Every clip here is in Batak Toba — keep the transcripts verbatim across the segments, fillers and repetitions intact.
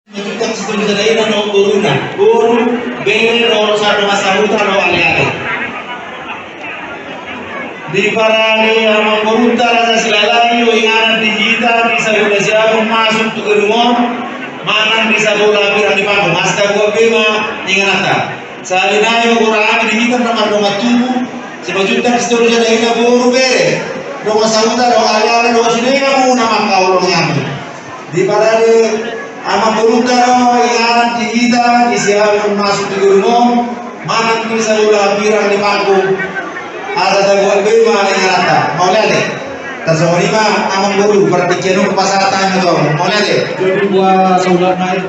Matutak situ bisa daina no boruna, boru, bere, no, sado masa huta, no, ale-ale. Diparade amangborunta Raja Silalahi, do inganan di hita, di sabola siamun masuk tu gedung on, manang di sabola pirang di panggung, asa tabuat be ma ingananta. Sahali nai huboan hami di hita na mardongan tubu, si Matutak situ bisa daina boru, bere, dongan sahuta, dongan ale-ale, dongan sidohonon na mangkaholongi hami. Diparade amangborunta do inganan di hita, di siamun masuk tu gedung on, manang di sabola pirang di panggung, asa tabuat be ma ingananta. Mauliate. Tarsongon i ma amangboru, partingkian on hupasahat hami tu hamu. Mauliate. Jadi buat saudara naik.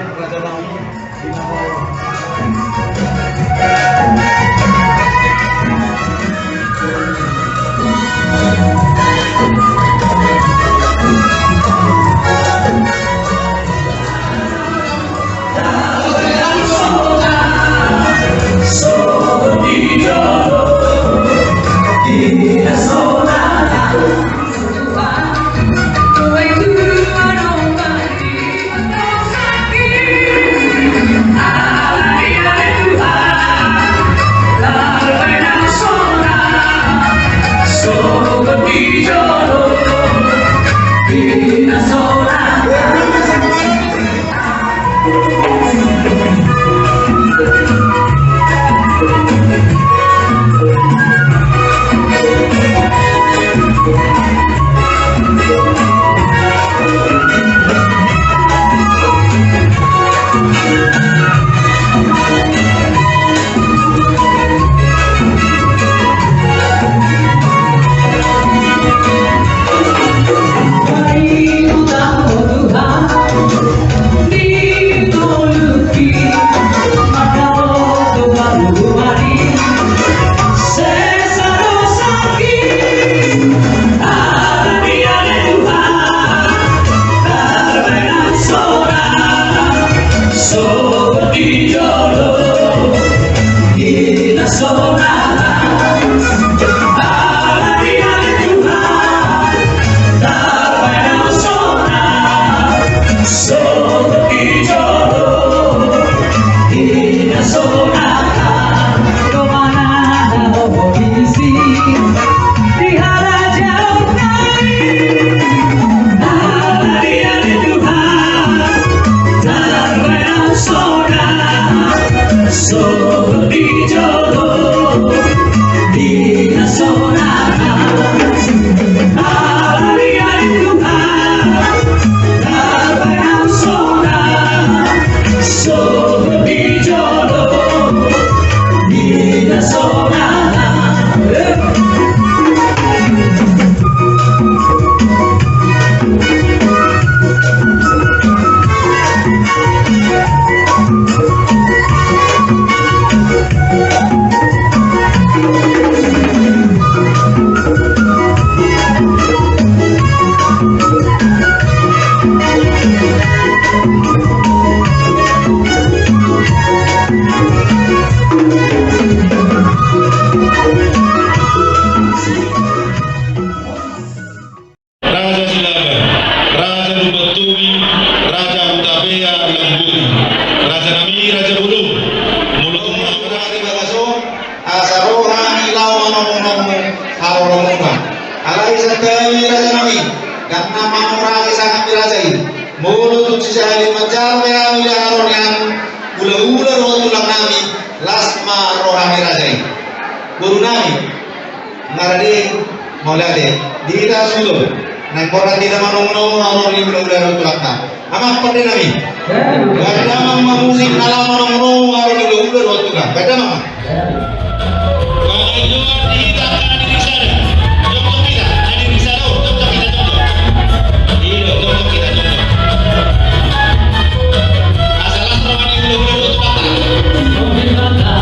Raja Silaban, Raja Lumban Tobing, Raja Hutapea Lamboti, raja nami, raja bolon, molo tung marhaha di bagasan on, asa ro hami laho manomu-nomu haroromuna. Alai santabi raja nami, dang na mangorahi sangap ni raja i. Molo tung sisahali manjalo pe hami di haroro ni hula-hula dohot tulang nami, las ma roha ni raja i. Boru nami, nga rade, mauliate, di hita sudo. Naeng borhat hita manomu-nomu haroro ni hula-hula dohot tulangta. Amang pande nami. Bahen damang ma musik na laho manomu-nomu haroro ni hula-hula dohot tulang. Bahen damang ma. Pangidoan di hita, hadir di sada. Jongkok hita, hadir di sada, jongkok hita, jongkok. Iyo, jongkok hita, jongkok. Asa las roha ni hula-hula dohot tulangta.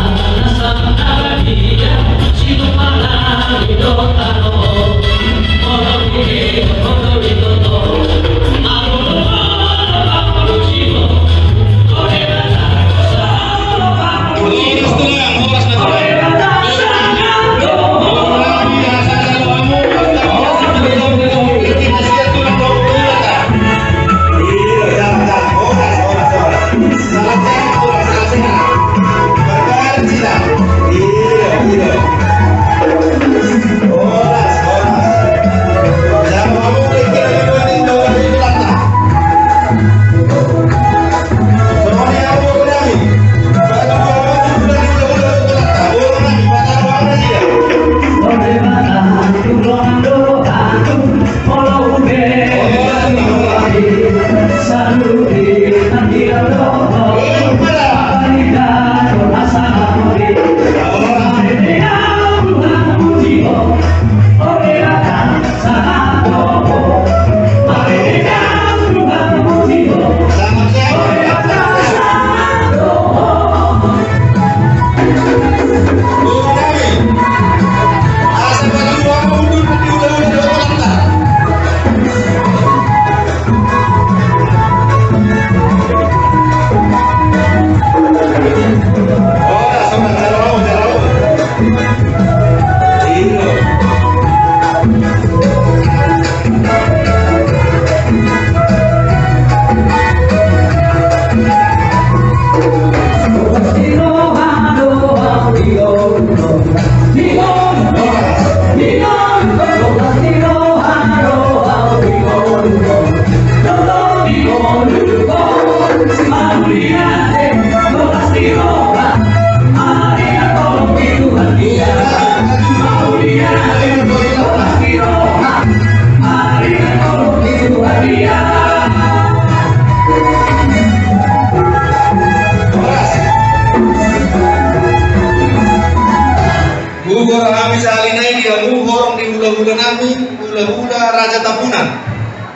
Huhut hami sahali nai di hamu horong ni hula-hula nami, hula-hula Raja Tambunan,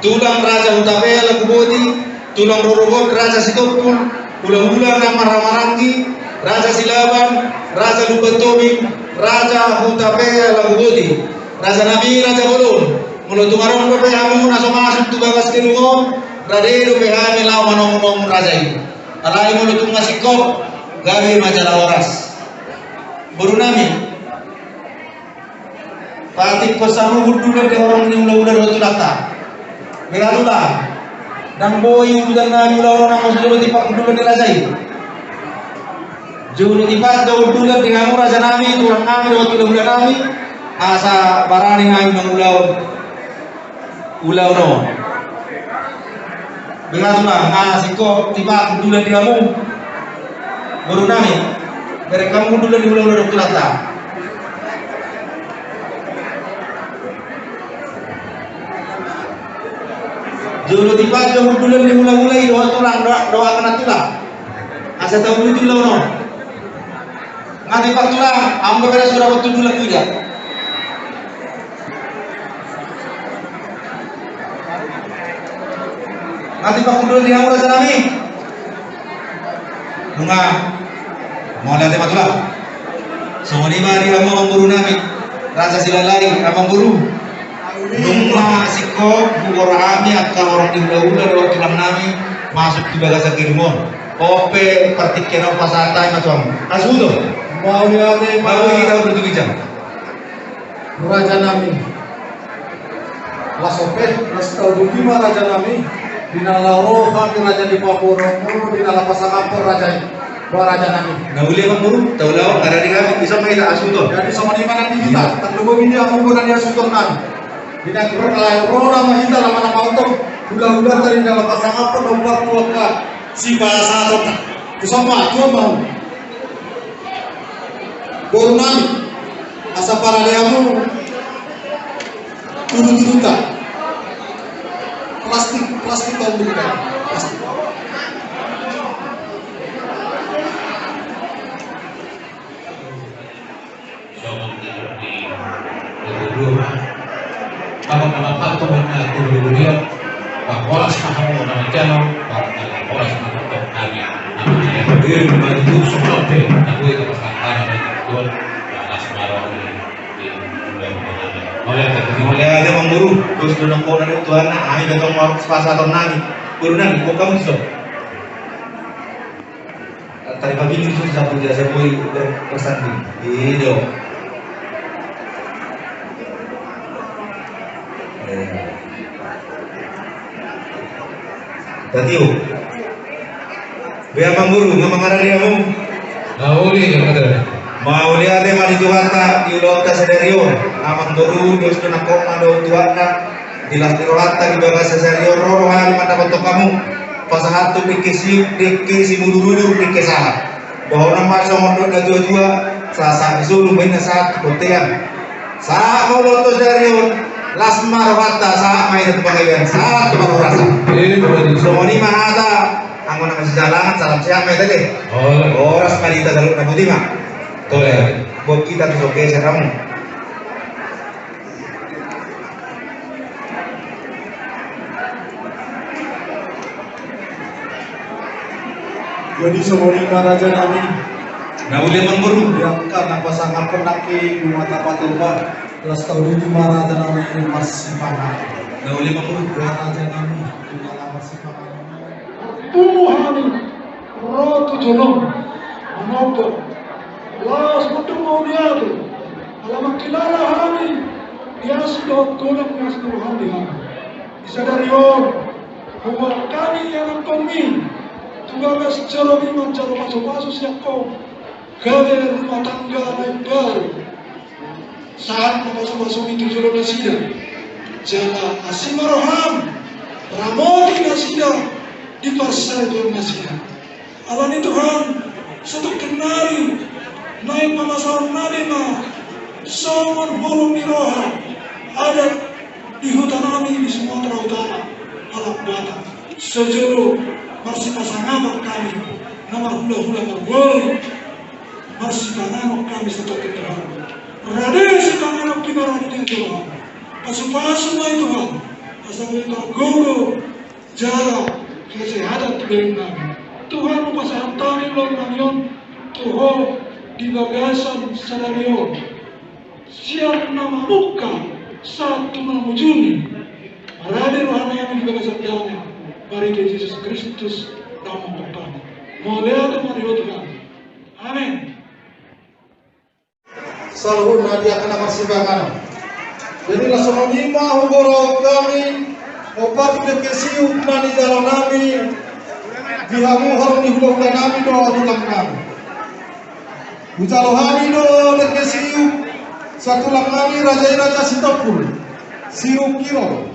tulang Raja Hutapea Laguboti, tulang rorobot Raja Sitompul, hula-hula na marhaha maranggi, Raja Silaban, Raja Lumban Tobing, Raja Hutapea Laguboti, raja nami, raja bolon. Molo tung adong dope hamu na so masuk tu bagas gedung on, rade dope hami laho manomu-nomu raja i. Alai molo tung na singkop, gabe ma jala horas. Boru nami, patikkon saluhut hundul di horong ni hulahula dohot tulangta. Bela tulang, ndang boi udutan nami ulaon on anggo so jolo tipak hundul di raja i. Jolo tipak do hundul di hamu raja nami, tulang nami dohot hulahula nami, asa barani hami mangulahon ulaon on. Bela tulang, nga singkop tipak hundul di hamu boru nami. Bereng hamu hundul di hulahula dohot tulangta. Jolo tipak do hundul di hulahula i dohot tulang, dohot, dohot anak tulang. Asa tauluti ulaon on. Nga tipak tulang, hamu pe bere sudah waktu dulu tu dia. Nga tipak hundul di hamu raja nami. Nunga. Mauliate ma tulang. Songon i ma di hamu amangboru nami. Raja Silalahi, amangboru. Nunga singkop huboan hami angka horong ni hulahula dohot tulang nami masuk di bagasan gedung on. On pe partingkian on pasahat hami ma tu hamu. Asuhuton. Mauliate ma. Baru kita berdua bicara. Raja nami. Las ope, las tauduti ma raja nami. Di na laho ro hami raja ni paboa, di na laho pasangaphon raja i. Ba raja nami. Na uli ma boru, taulahon, ada di kami, bisa ma hita asuhuton. Jadi songon i ma nang di hita, tarlumobi di hamu bona ni asuhuton nami. Di na laho ro nama hita, nama nama untuk hulahula tadi na laho pasangaphon, nomor dua ka. Sipasahaton. Bisa ma, dua mau. Boru nami, asa parade hamu tudutuduta. Plastik, plastik tahun berita. Plastik. Songon na di Boru dua. Abang nama Pak Tuhan na di Boru dua. Bang horas na hamu na manjalo, bang horas na hamu na manjalo. Dia maju songon pe, na gue ke pasangan na Tuhan. Panas marah di, di, di. Mauliate, mauliate amangboru, dos do nang kona di Tuhan na, hami betong maruk pasahaton nami. Boru nami, kok kamu so? Tadi pagi itu sapu dia, saya boi ber-, bersanding. Iya. Eh. Tadi, oh. Be amangboru, nga mangarade hamu? Mauliate, mauliate. Mauliate ma di Tuhanta, di ulaonta sadari on. Amangboru, dos do nang kok ma dohot tuatna. Di las ni rohanta di bagasan sadari on ro rohana mandapothon hamu. Pasahat tu dengke si, dengke simudurudur, dengke sahat. Dohonon ma songon dok na tuatua, sahat sahat ni solu ma inna sahat tu bontean. Sahat ma ulaonta sadari on, las ma rohanta, sahat ma inna tu panggabean, sahat tu parhorasan. Songon i ma hata, anggo na masijalangan, salam sehat ma hita deh. Horas ma di hita saluhutna, boti ma. Tole, buat kita tu soge seramu. Jadi songon i ma raja nami. Na uli amangboru. Di angka na pasangaphon nangkin nunga tapatupa. Las tauduti ma raja nami marsipanganon. Na uli amangboru. Raja nami nunga marsipanganon. Tumu hami ro tu jolom manomba. Laos mandok mauliate ala mangkilala hami di asi dohot godang ni asi ni roham di hami. Di sadari on huboan hami ianakhonmi tu bagas joro i manjalo pasupasu sian ho gabe rumah tangga na imbaru. Sahat ma pasupasumu tu jolo nasida. Jala asi ma roham ramoti nasida di parsaripeon nasida. Alani Tuhan, satongkin nari naeng pamasahon nami ma songon holong ni roha adat di huta nami di Sumatera Utara, halak Batak. Sojolo marsipasangapan hami na marhulahula marboru. Marsipanganon hami satongkin Tuhan. Rade sipanganon piparade di Tuhan. Pasupasu ma i Tuhan asa boi targogo jala kesehatan tu daging nami. Tuhan, hupasahat hami ulaon nami on tu ho di bagasan sadari on. Sian na mamungka sahat tu na mangujungi. Rade roha nami di bagasan damang marhite Jesus Kristus na mamungka hami. Mauliate ma di ho Tuhan. Amen. Saluhutna di angka na marsipanganon. Jadi na songon i ma huboan hami, hombar tu dengke siup na nijalo nami di hamu horong ni hulahula nami dohot tulang nami. Hujalo hami do dengke siup sian tulang nami raja i Raja Sitompul. Siup kiro.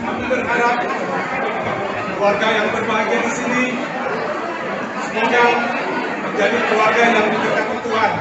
Kami berharap keluarga yang berbahagia di sini semoga menjadi keluarga yang diberkati Tuhan.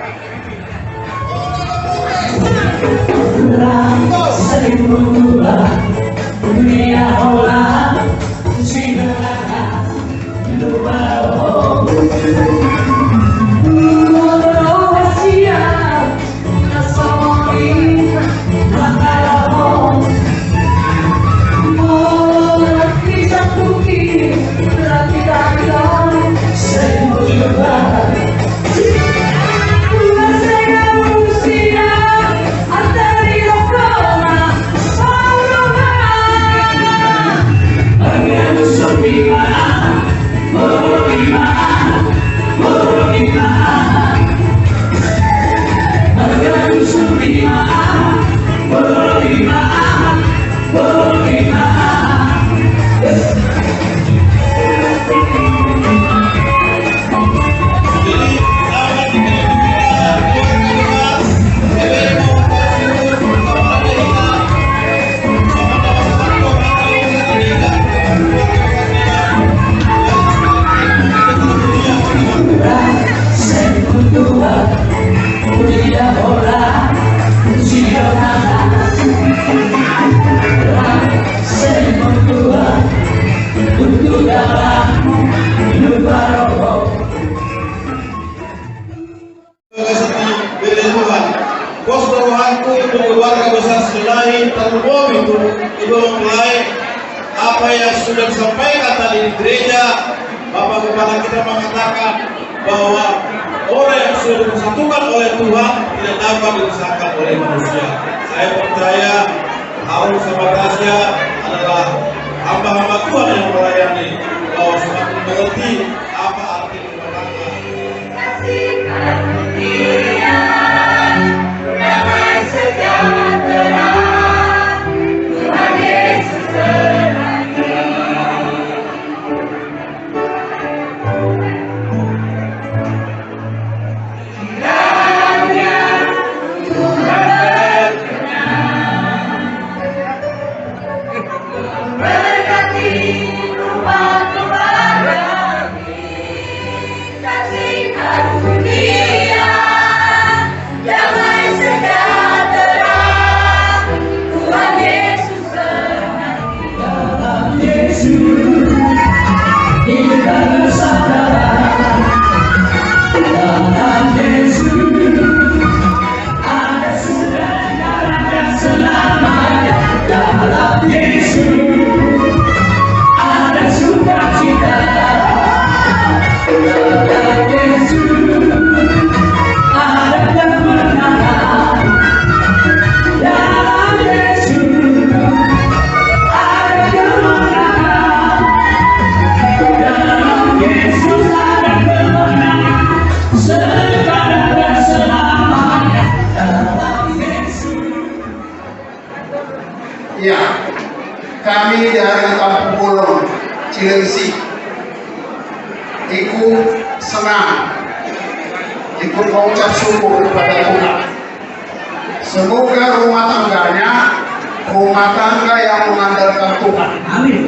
Pos rohangku untuk keluarga besar Silalahi, terlebih untuk kedua mempelai. Apa yang sudah disampaikan tadi di gereja, Bapak Kepala kita mengatakan bahwa orang yang sudah dipersatukan oleh Tuhan tidak dapat dipisahkan oleh manusia. Saya percaya Harun sama Tasya adalah hamba-hamba Tuhan yang melayani, bahwa semakin mengerti apa arti rumah tangga. Kami dari Kampung Bolon, Cilengsi, ikut senang, ikut mengucap syukur kepada Tuhan. Semoga rumah tangganya rumah tangga yang mengandalkan Tuhan. Amin.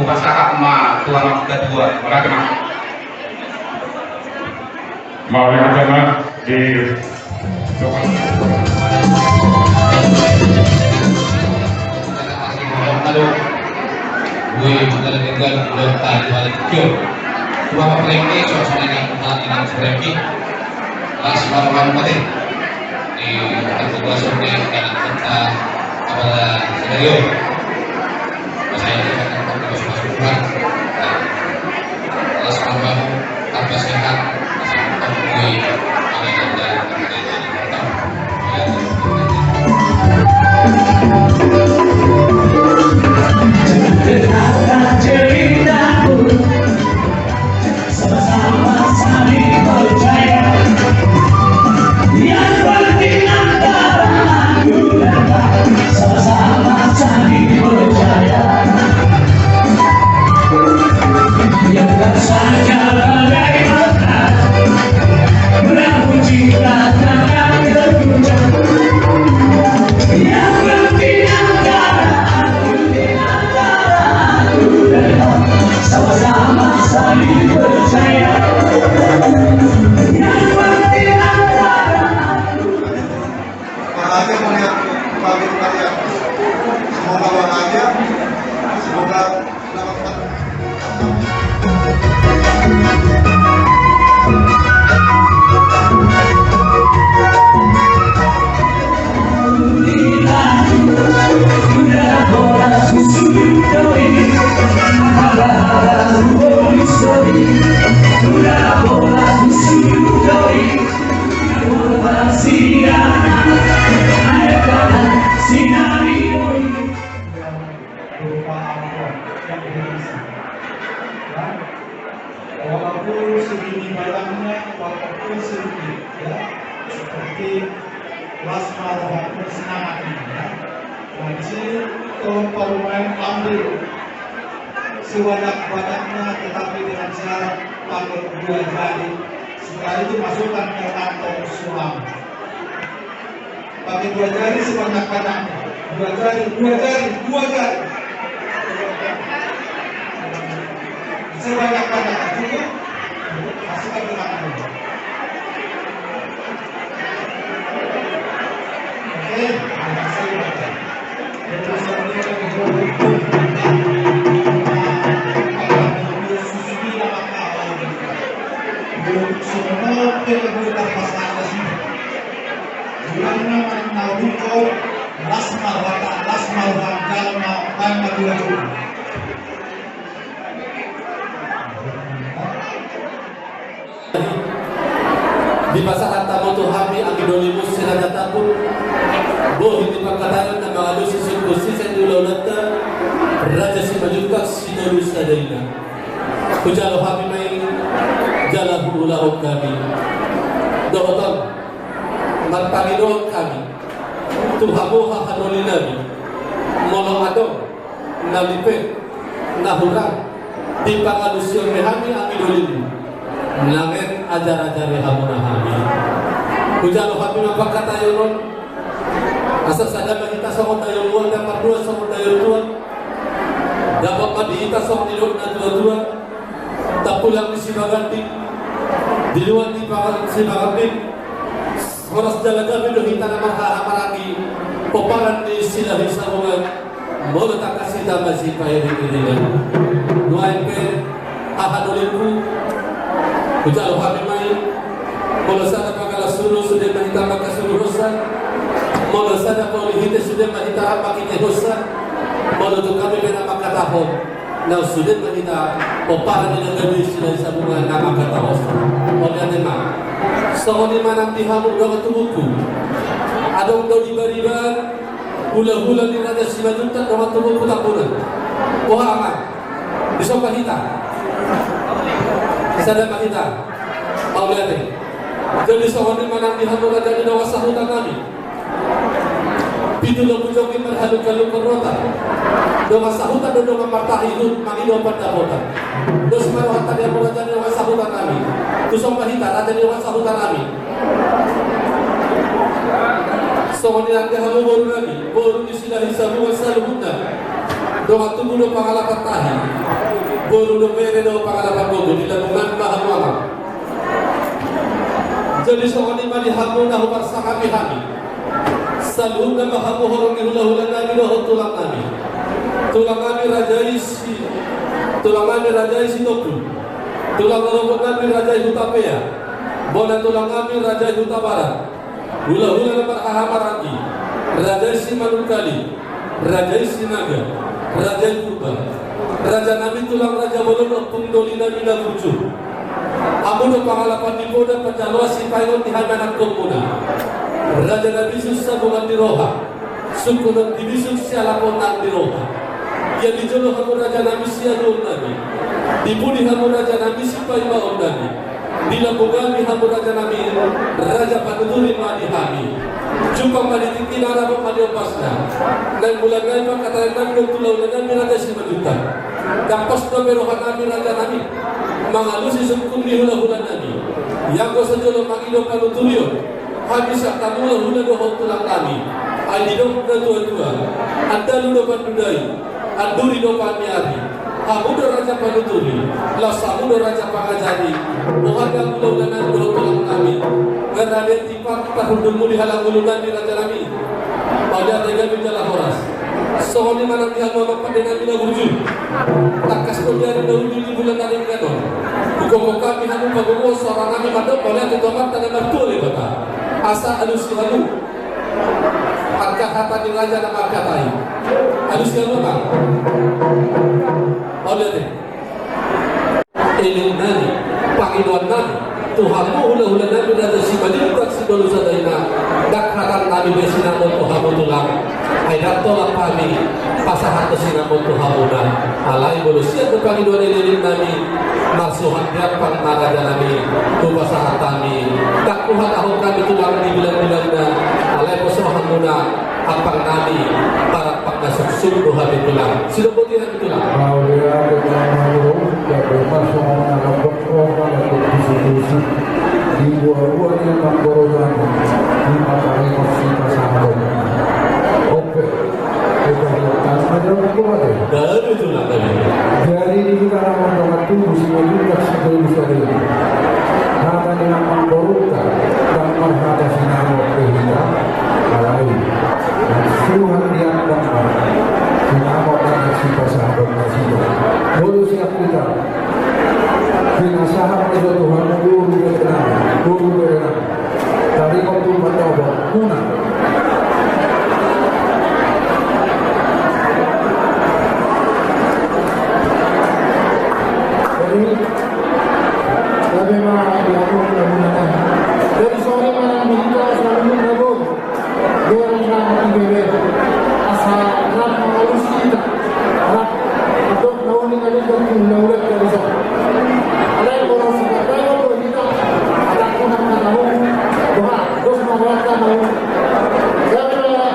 Hupasahat ma tu amang ketua, mauliate ma. Mauliate ma di. Halo. Gue bukan dengan dokter balik ke. Dua perengki, suasana yang hal yang perengki. Las marwan mate. Di tempat gua sudah dengan kita kepada Saudara. Saya akan terus masuk. Las marwan, tambah sehat. Sampai jumpa. Sama-sama saling percaya. Yang penting antara aku dan kau, sama-sama saling percaya. Biarkan saja badai menerpa, perahu cinta takkan terguncang. Yang penting antara aku dan kau, sama-sama saling percaya. Yang penting antara aku. Bahagia melihat pagi kalian. Semoga bahagia. Semoga berupa amplop yang berisi, ya. Walaupun segini banyaknya, walaupun sedikit, ya, seperti las marwan, semangat ini, ya. Nah, di sini tolong Pak Rumain ambil sebanyak-banyaknya, tetapi dengan syarat pakai dua jari. Setelah itu masukkan ke kantong sulam. Pakai dua jari sebanyak-banyaknya. Dua jari, dua jari, dua jari. Sebanyak-banyaknya, cukup. Masukkan ke kantong. Oke, makasih. Terus, Las marwan, las marwan, jalma, baen ma dua jari. Dipasahat hamu tu hami anggi dolimu si Raja Tambun, bohi ni pangkataion na mangalusi sungkun sise di ulaonta, Raja Simanjuntak Sitolu Sadari na. Hujalo hami ma i, jala huulahon hami. Dohot on, marpangidoan hami tu hamu hahadolinami, molo adong na lipe, na hurang, dipangalusion ma hami anggi dolimu, lae ajar-ajari hamuna hami. Hujalo hami ma pangkataion on, asa sada ma hita songon na di ulaonta, pardua songon na di ulaonta, dapot ma di hita songon nidok na tua-tua, tampulang ni sibaganding, diluat ni pa-, sibaganding, Horas jala gabe do hita na marhahamaranggi, pomparan ni Silahisabungan. Molo tangkas hita masipairingiringan, nuaeng pe aha do lingku, hujalo hami ma i. Molo sada pangalaosion sude ma hita mangkasuruhonsa. Molo sada paulihite sude ma hita mangkitehonsa. Molo tung hami pe na mangkatahon, na sude ma hita pomparan ni na gabe Silahisabungan na mangkatahonsa. Mauliate ma. Songon i ma nang di hamu dongan tubungku. Adong do di bariba hulahula ni Raja Simanjuntak dongan tubungku Tambunan. Boha ma? Dison ma hita. Sada ma hita. Mauliate. Jadi songon i ma nang di hamu raja ni dongan sahuta nami. Pitu lobu jonggi marhalungkalungan rota. Dongan sahuta do dongan martahi huta mangido pandapotan. Dos ma rohanta di hamu raja ni dongan sahuta nami. Tuson ma hita raja ni dongan sahuta nami. Songon i nang di hamu boru nami, boru ni Silahisabungan saluhutna. Dongan tubu do pangalapan tahi. Boru do bere do pangalapan gogo, di lambungan ma hamu amang. Jadi songon i ma di hamu na huparsangapi hami. Saluhutna ma hamu horong ni hulahula nami dohot tulang nami. Tulang nami raja i si, tulang nami raja i Sitompul. Tulang rorobot nami raja i Hutapea. Bona tulang nami raja i Hutabarat. Hulahula na marhahamaranggi, raja i Simanungkalit, raja i Sinaga, raja i Purba. Raja nami tulang raja bolon, ompung doli nami na burju. Hamu do pangalapan ni poda, panjaloan sipaingot ni hami anakkonmuna. Raja na bisuk sabungan ni roha. Sungkunon di bisuk sialaponan ni roha. Ia di jolo hamu raja nami sialuon nami. Di pudi hamu raja nami sipaimaon nami. Di lambung nami hamu raja nami, raja panuturi ma di hami. Jumpang ma di tingkina, rap ma di ombasna. Naeng bulan nai pangkataion nami dohot hulahula nami Raja Simanjuntak. Ndang pos dope roha nami raja nami mangalusi sungkun ni hulahula nami. Ianggo so jolo mangido panuturion hami sian hamu hulahula dohot tulang nami. Ai didok natuatua, andalu do pandudai, anduri do pamiari. Hamu do raja panuturi, laos hamu do raja pangajari. Boha do hulahula nami dohot tulang nami? Nunga rade tipak parhundulmu di halak ngolu nami raja nami. Pala gabe jala horas. Songon i ma nang di hamu amang pande nami na burju. Tangkas do di ari na uli ni bulan na denggan on, hugokhon hami hamu pagogohon suara nami mandok mauliate tu Amanta na martua Debata. Asa alusi hamu angka hata ni raja na mangkatai. Alusi hamu ma. Mauliate. Elek nami, pangidoan nami tu hamu hulahula nami Raja Simanjuntak Sitolu Sada i ma. Ndang hata nami be sinamot tu hamu tulang. Ai ndang tolap hami pasahat do sinamot tu hamuna. Alai molo sian do pangidoan elek nami, marsuhat di ampang ma raja nami hupasahat hami. Ndang huhatahon hami tulang di bilangbilangna. Alai poso hamuna ampang nami, parampang na suksuk do hami tulang. Sidok boti hami tulang. Mauliate ma hamu, gabe ma songon na lambok roha, lambok tusutusu. Di buabua ni amangboru nami, di mata rengot sipasahaton. Oke. Kita lihat tangan aja, amangboru, oke. Gabe tulang, gabe. Jadi di hita na mardongan tubu Simanjuntak Sitolu Sada i, hata ni amangborunta ndang marhata sinamot be hita. Alai suhat di ampang ma sinamot na sipasahaton nasida. Molo sian hita, pinasahat ma jo tu hamu boru bere nami, boru bere nami. Taringot tu pandohanmuna. Jadi gabe ma di hamu hulahula nami. Jadi songon i ma nang di hita saluhutna boru. Bere nang ibebere. Asa rap mangalusi hita. Rap. Adong na uli na denggan tu hulahula nami. Alai molo sipataon do hita, adong na mangalusi. Boha, dos ma rohanta na uli. Gabe ma,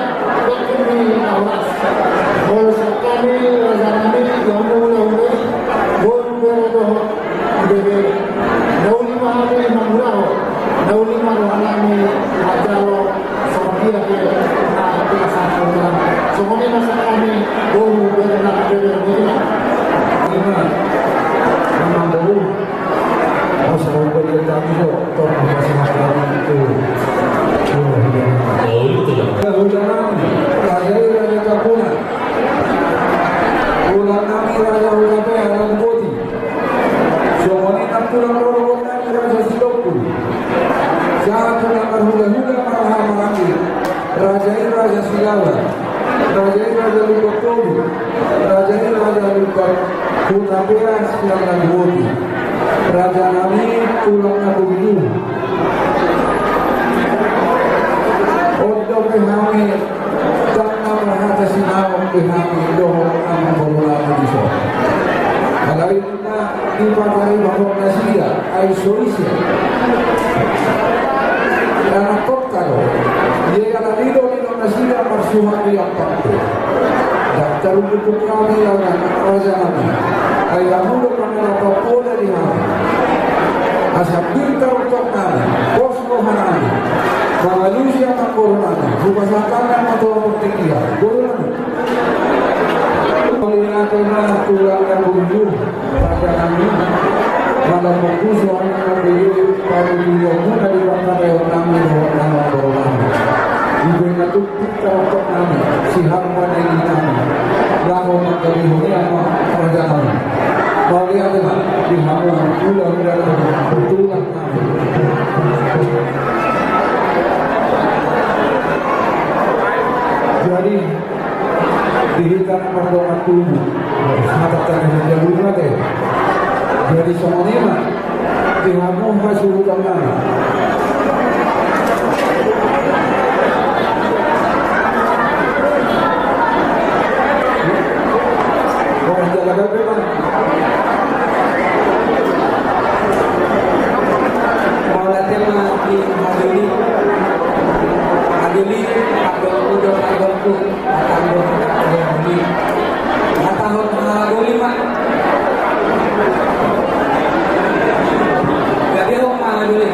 gabe ma na horas. Molo sian hami raja nami, di hamu hulahula i, boru bere dohot ibebere. Na uli ma hami mangulahon, na uli ma roha nami manjalo. Songon dia pe na pinasahat. Songon i ma sian hami boru bere nami, bere nami. Ima, ima boru. Masa umpet kita bisa, tok, masih, masih, itu. Sian na dua i, raja nami, tulang na burju. On dope hami, ndang na marhata sinamot be hami dohot amangboru nami dison. Alai na dipatariba hon nasida, ai so ise. Anak kota do. Ia na didok nasida marsuhat di ampang tu. Ndang tarungkupungkami, raja nami. Ai hamu do pangalapan poda di hami. Asa pintar utok nami, pos roha nami. Mangalusi amangboru nami. Hupasahat hami ma tu portibi on. Boru nami. Mauliate ma tulang na burju. Raja nami, manang pokus on nami, padi di omuna di pangkataion nami dohot amangboru nami. Ibe na tuk pintar utok nami, sihar panegi nami. Laho manggabeon i ma raja nami. Mauliate ma di hamu tulang, tulang nami. Jadi, di hita na mardongan tubu. Mata tadi menjadi mate. Jadi songon i ma. Di hamu hasuhuton nami. Orang jaga gabe, Bang. Mauliate ma di hadirin. Hadirin, hadirin, hadirin. Jadi, ho, mangadopi.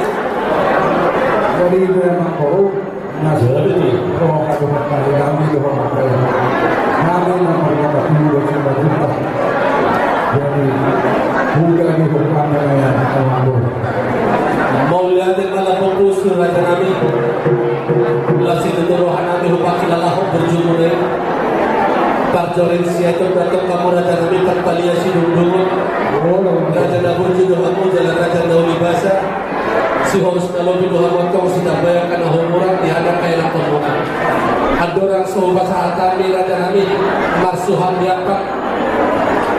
Jadi, itu emang, oh, nasi. Jadi, itu. Oh, aduh, kali kami itu, oh, apa ya? Kami yang mereka berdua, cuma kita. Jadi, udah di hukum ya, Allah. Mauliate ma, laho pos tu raja nami. Laos situtu roha nami hupangkilala ho burjumuna i. Parjolo sian i tong datong hamu raja nami, parpalia sidungdungon. Raja na burju do hamu jala raja na uli basa. Sihorus na lobi do hamu antong, sitambayan angka na humurang di hata na hinaholonganmuna. Andorang so hupasahat hami raja nami marsuhat di ampang.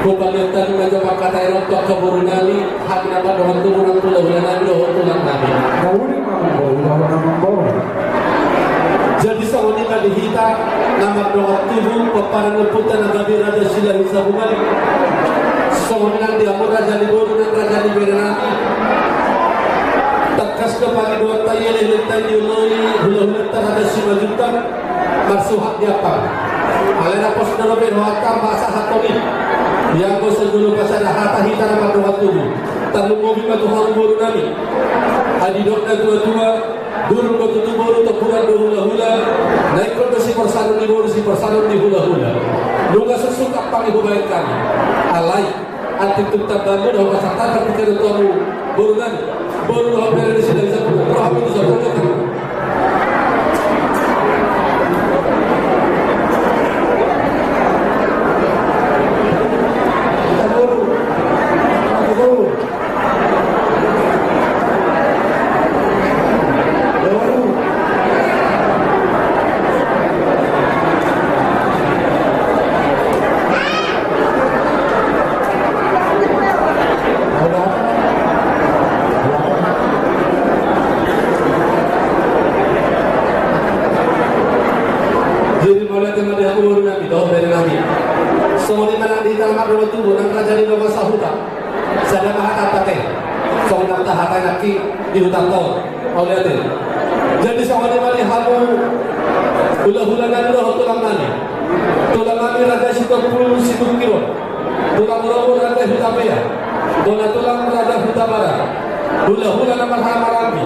Hupaliat hami ma jo pangkataion tu angka boru nami. Hami na mardongan tubu nang tu hulahula nami dohot tulang nami. Na uli ma amangboru, na uli ma amangboru. Jadi songon i ma di hita na mardongan tubu, pomparan ni ompunta na gabe Raja Silahisabungan. Songon i nang di hamu raja ni boru nang raja ni bere nami. Tangkas do pangidoanta i, lehonta i dioloi hulahulanta Raja Simanjuntak. Marsuhat di ampang. Alai na pos do dope rohanta pasahathon i. Ianggo so jolo pasada hata hita na mardongan tubu. Tarlumobi ma tu hamu boru nami. Ai didok natuatua, durung do tutu boru, tompuan do hulahula. Na ingkon do siporsanon ni boru, siporsanon ni hulahula. Nunga suksuk ampang i hubaen hami. Alai antik tung tamba muna hupasahat hami tu hamu boru nami. Boru, roha bere ni Silahisabungan, roha bere ni Silahisabungan. Jadi mauliate ma di hamu boru nami dohot bere nami. Songon i ma nang di hita na mardongan tubu nang raja ni dongan sahuta. Sada ma hata ate. Songon na tahatai nangkin di hutanta on. Mauliate. Jadi songon i ma di hamu hulahula nami dohot tulang nami. Tulang nami Raja Sitompul Situngkiron. Tulang Romo Raja Hutapea. Bona tulang Raja Hutabara. Hulahula na marhaha maranggi.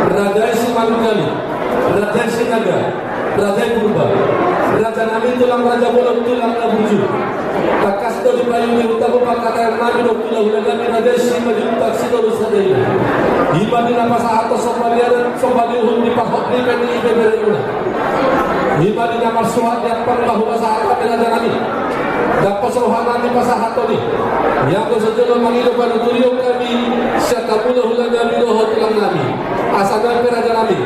Raja i Simanungkalit. Raja i Sinaga. Raja i Purba. Raja nami tulang raja bolon, tulang na burju. Tangkas do di payun ni huta on pangkataion nami dohot hulahula nami Raja i Simanjuntak Sitorus Sadari. I ma di na pasahathon somba ni adat, somba ni uhum, di pahot ni pe ni ibeberemuna. I ma di na marsuhat di ampang ma hupasahat hami raja nami. Ndang pos roha nami pasahathon i. Ianggo so jolo mangido panuturion hami sian hamu hulahula nami dohot tulang nami. Asa nang pe raja nami.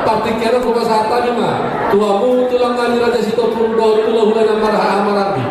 Partingkian on hupasahat hami ma tu hamu tulang nami Raja Sitompul dohot hulahula na marhaha maranggi.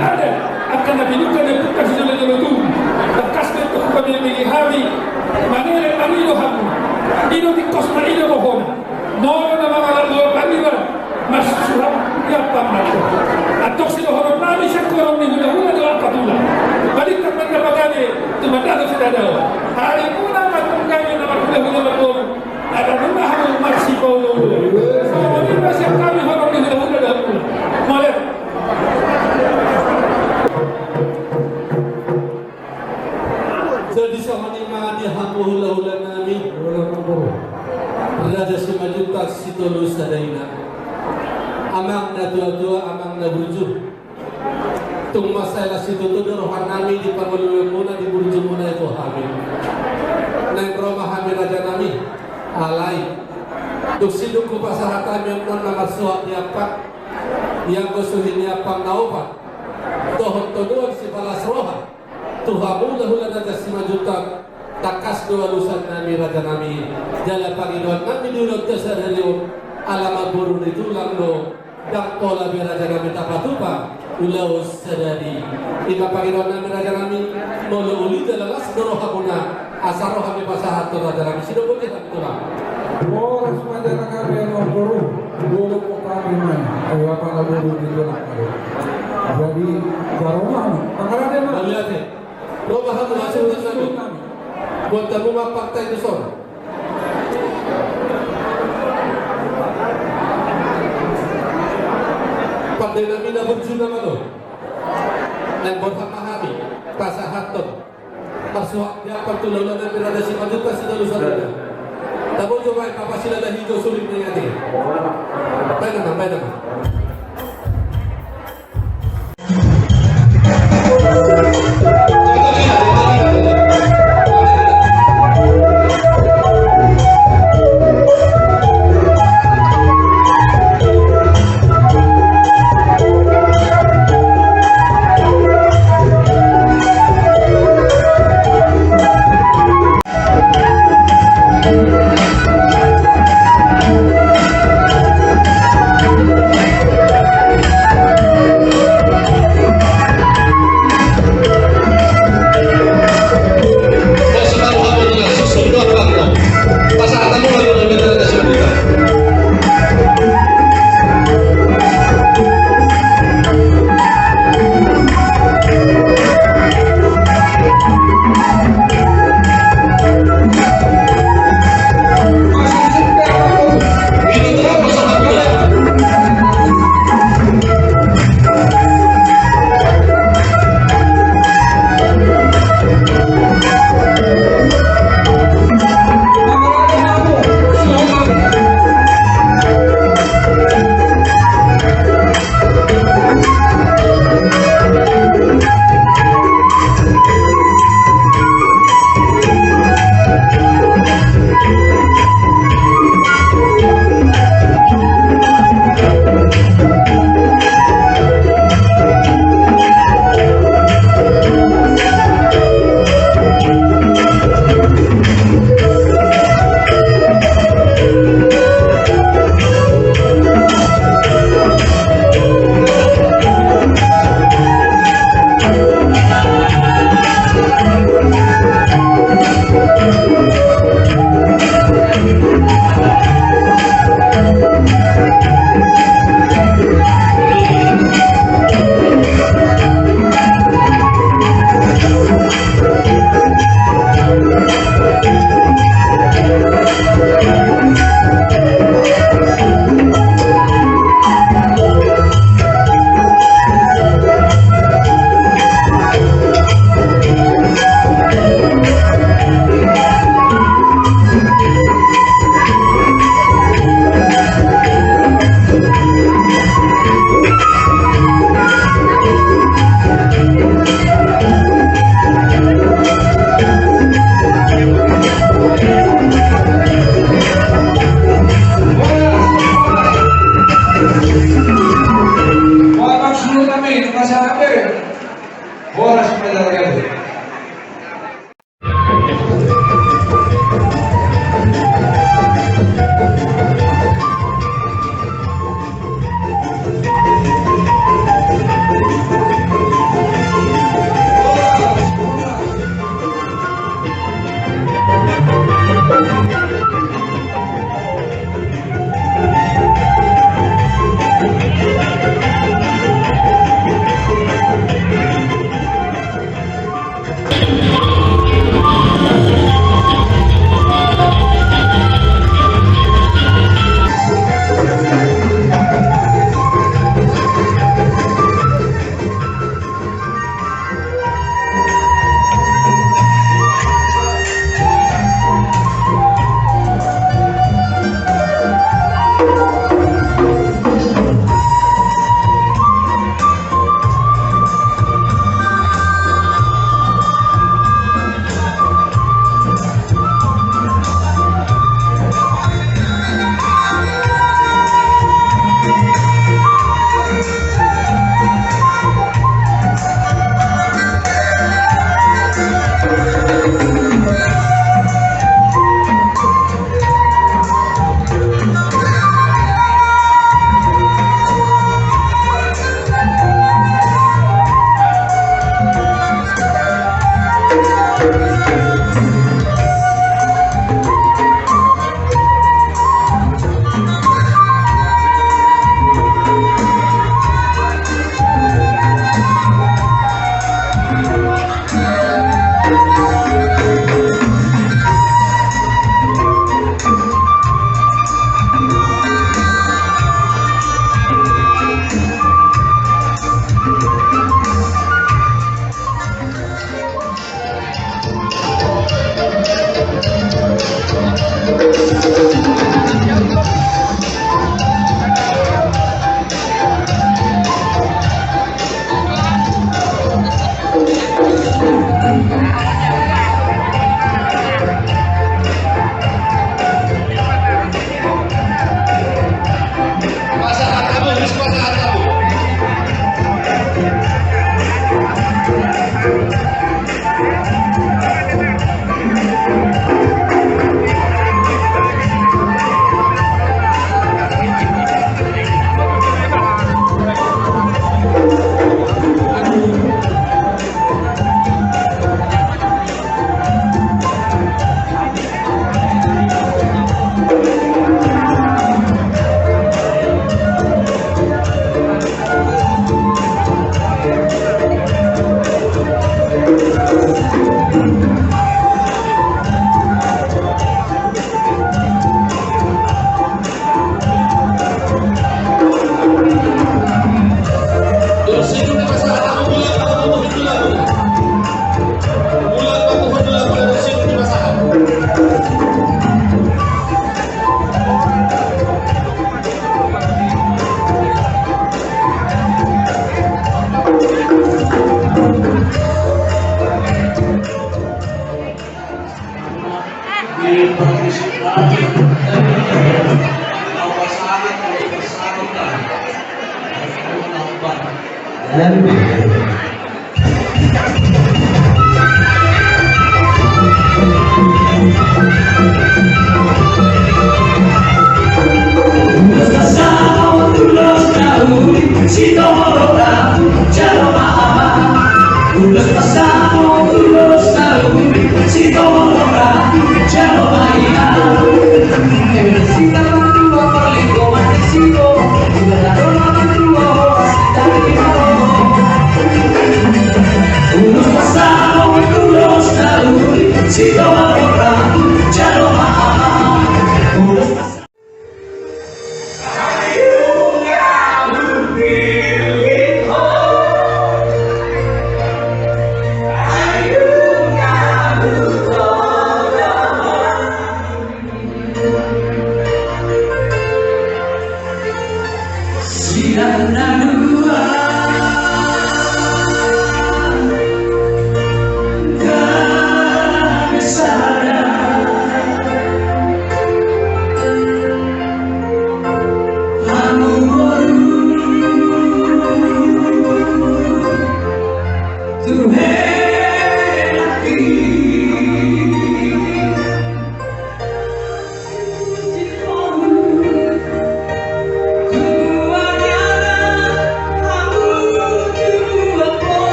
Ada angka na pinungka ni ompunta sijolo-jolo tubu. Tangkas do tu hami, mangele mangido hamu. I do tingkos ma, i do bohona. Molo na mangalap boru pangidoan, marsuhat di ampang ma. Antong sidohonon nami sian horong ni hula-hula do angka tulang. Balintang ma na pagabe, tumandangkon sidadao. Harimuna ma antong gabe na marhula-hula marboru. Ala nunga hamu marsipaolo-olo. Songon i ma sian hami horong ni hula-hula dohot tulang. Mauliate. Jadi songon i ma di hamu hula-hula nami, Raja Simanjuntak Sitolu Sada Ina, amang na tua-tua, amang na burju. Tung mansai las situtu do roha nami di pangoluonmuna, di burjumuna i tu hami. Naeng ro ma hami raja nami, alai dung sidung hupasahat hami annon na marsuhat di ampang, ianggo suhi ni ampang na opat dohot todoan sipalas roha tu hamu hula-hula Raja Simanjuntak, tangkas do alusan nami raja nami, jala pangidoan nami di ulaonta sadari on, ala mamboru ni tulang do, ndang pola be raja nami tapatupa ulaon sadari. I ma pangidoan nami raja nami, molo uli jala las do rohamuna, asa ro hami pasahathon raja nami, sidok boti hami tulang. Boras ma jala gabe, amangboru, boru po kami ma i, ai apala boru ni tulang. Jadi jaro ma, pangarade ma. Mauliate. Ro ma hamu, asuhon nami. Buat hamu ma ampangta i tuson. Pande nami na burju nama do. Naeng borhat ma hami pasahathon marsuhat di ampang tu hula-hula nami Raja Simanjuntak Sitolu Sada Ina. Tabo jo baen, papasilala hijau suling na i ate. Baen nama, baen nama.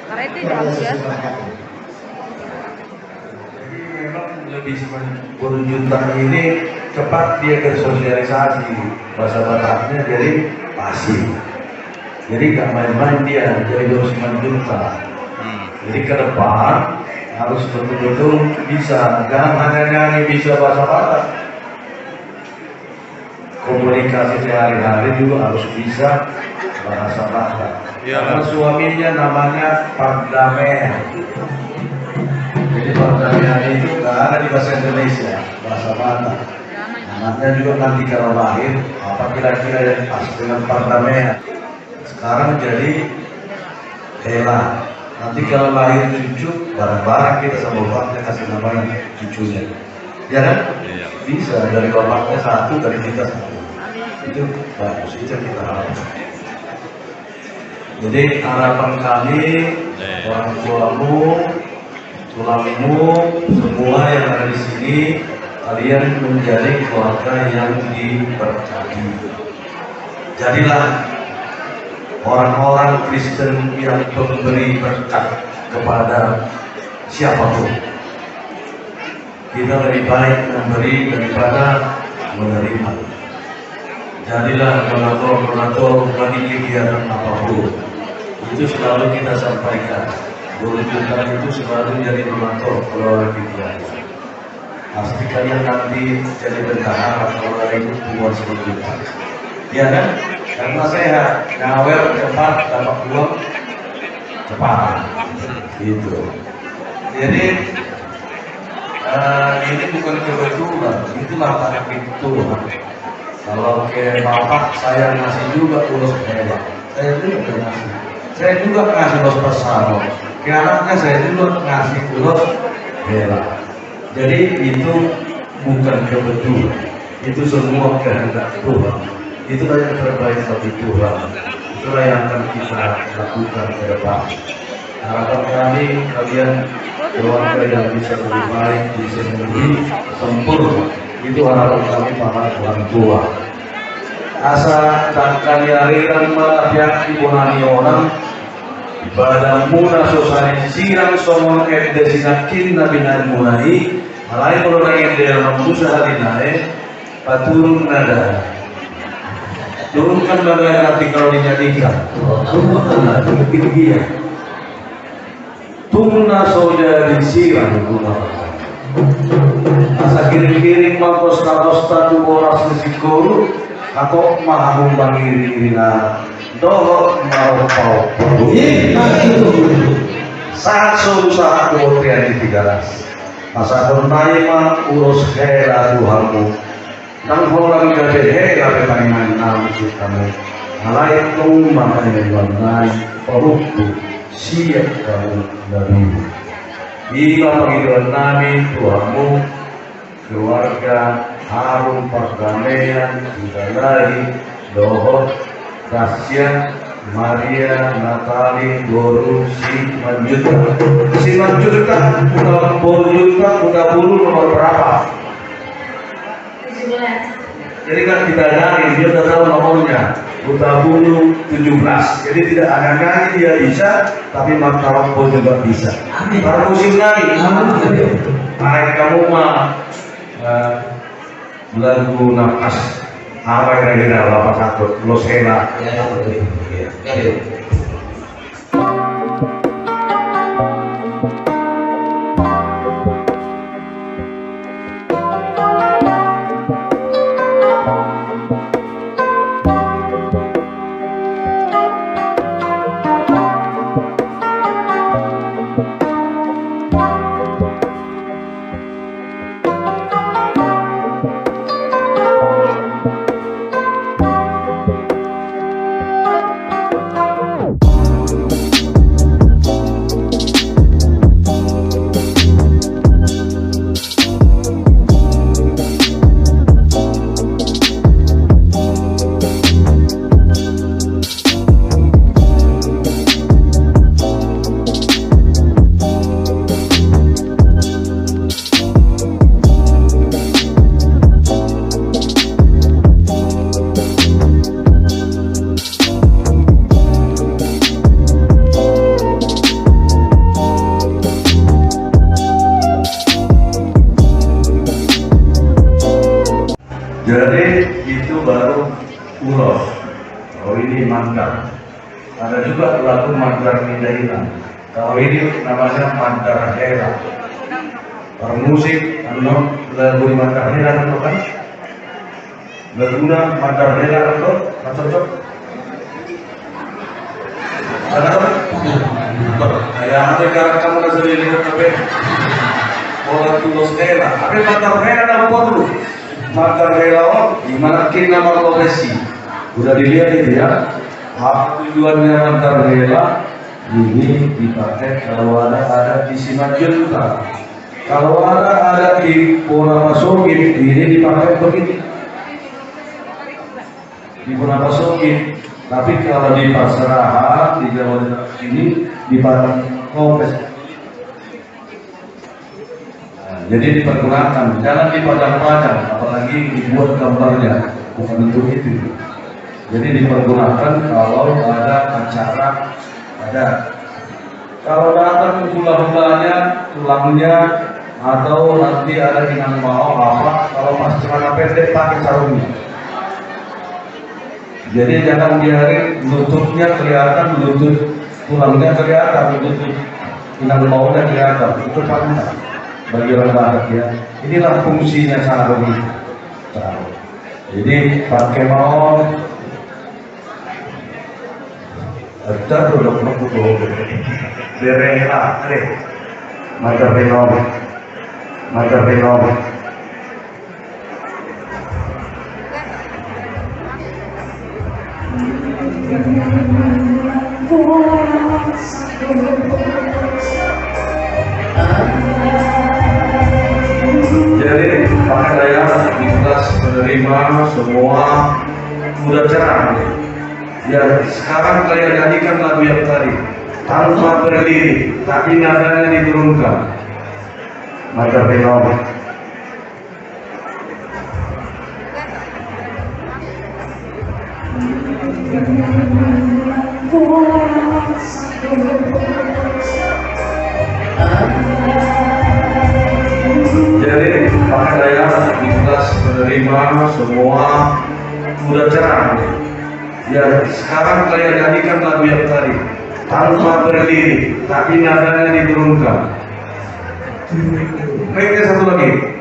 Berarti bagus ya. Jadi memang lebih semen-, Boru Juntang ini cepat dia bersosialisasi bahasa Bataknya, jadi pasti. Jadi gak main-main dia, jadi Boru Simanjuntak. Hmm. Jadi ke depan harus betul-betul bisa, jangan hanya nyanyi bisa bahasa Batak. Komunikasi sehari-hari juga harus bisa bahasa Batak. Iya. Karena suaminya namanya Pardamean. Jadi Pardamean itu nggak ada di bahasa Indonesia, bahasa Batak. Anaknya juga nanti kalau lahir, apa kira-kira yang pas dengan Pardamean? Sekarang jadi Hela. Nanti kalau lahir cucu, bareng-bareng kita sama bapaknya kasih namanya cucunya. Ya kan? Iya. Bisa, dari bapaknya satu, dari kita satu. Itu bagus, itu yang kita harapkan. Jadi harapan kami, iya, orang tuamu, tulangmu, semua yang ada di sini, kalian menjadi keluarga yang diberkati. Jadilah orang-orang Kristen yang pemberi berkat kepada siapapun. Kita lebih baik memberi daripada menerima. Jadilah donatur-donatur bagi kegiatan apapun. Itu selalu kita sampaikan. Boru Juntang itu selalu jadi donatur kalau ada kegiatan. Pasti kalian nanti jadi bendahara kalau ada itu, puluhan sejuta. Ya kan? Karena sehat, nyawer cepat, dapat uang cepat. Gitu. Jadi, eh, ini bukan kebetulan, itulah takdir Tuhan. Kalau ke bapak, saya ngasih juga ulos Hela. Saya juga ngasih. Saya juga ngasih ulos Passaro. Ke anaknya, saya juga ngasih ulos Hela. Jadi itu bukan kebetulan. Itu semua kehendak Tuhan. Itulah yang terbaik bagi Tuhan. Itulah yang akan kita lakukan ke depan. Harapan kami, kalian keluarga yang bisa lebih baik, bisa lebih sempurna. Itu harapan kami para orang tua. Asa dangka ni ariran ma lapian di bona ni onan, Badanmuna so saling sirang songon ende sinangkin na binahenmuna i, alai molo naeng ende na mambusa hali nai, paturun ma da. Turunkan ma da, nanti kalau dinyadikan. Nah, turun tinggi ya. Tung na so jadi sirang guna. Asa kirim-kirim ma kosta-kosta tu boras ni singkoru, hatop ma hamu mangiring-iring dohot marompau. Sahat so usaha tu bontean di Tigaras. Pasahaton nai ma ulos hela tu hamu. Ndang holan gabe hela pe paninanami tu hamu. Alai tong ma pangidoan nai, pahompu sian hamu na dulu. I ma pangidoan nami tu hamu, keluarga Harum Pardamaian, Hutalahi dohot Gracia Maria Natali boru Simanjuntak. Simanjuntak, Huta Boru Juntak, Hutabulu nomor berapa? Tujuh belas. Jadi kan kita dari dia udah tahu nomornya. Hutabulu tujuh belas. Jadi tidak hanya nyanyi dia bisa, tapi main karambol juga bisa. Amin. Para musim nami. Amin. Ayo kamu mah, eh, lagu napas. Apa kira-kira Bapak takut? Los hela. Ya, ya, ya. Ya, ya. Jadi itu baru ulos. Kalau ini mandar. Ada juga lagu mandar ni dainang. Kalau ini namanya mandar hela. Bermusik, anu, lagu ni mandar hela, kan? Laguna mandar hela, kan? Kan cocok? Ada apa? Kayak apa, kamu nggak sering lihat, tapi orang tulos hela. Tapi mandar hela ada apa tuh? Mandar hela on, ima nangkin na marprofesi. Udah dilihat itu ya. Apa tujuannya mandar hela? Ini dipakai kalau ada adat di Simanjuntak. Kalau ada adat di Bona Pasogit, ini dipakai begini. Di Bona Pasogit. Tapi kalau di parserahan, di Jawa Tengah ini, dipakai kopes. Nah, jadi dipergunakan, jangan dipajang-pajang, apalagi dibuat gambarnya, bukan untuk itu. Jadi dipergunakan kalau ada acara adat. Kalau datang hula-hulanya, tulangnya, atau nanti ada inang maol apa, kalau pas celana pendek pakai sarungnya. Jadi jangan biarin lututnya kelihatan, lutut tulangnya kelihatan, lutut inang maolnya kelihatan. Itu pantas bagi orang Batak ya. Inilah fungsinya sarung. Sarung. Jadi pakai maol. Ada tuh dok dok tuh. Berela, deh. Mata belok. Mata belok. Jadi, pakai daya ikhlas menerima semua udah cerah. Ya, sekarang kalian nyanyikan lagu yang tadi tanpa berlirik, tapi nadanya diturunkan. Mata belok. Jadi, maka saya ikhlas menerima semua udah cerah. Ya, sekarang saya nyanyikan lagu yang tadi tanpa berlirik, tapi nadanya diturunkan. Baiknya satu lagi.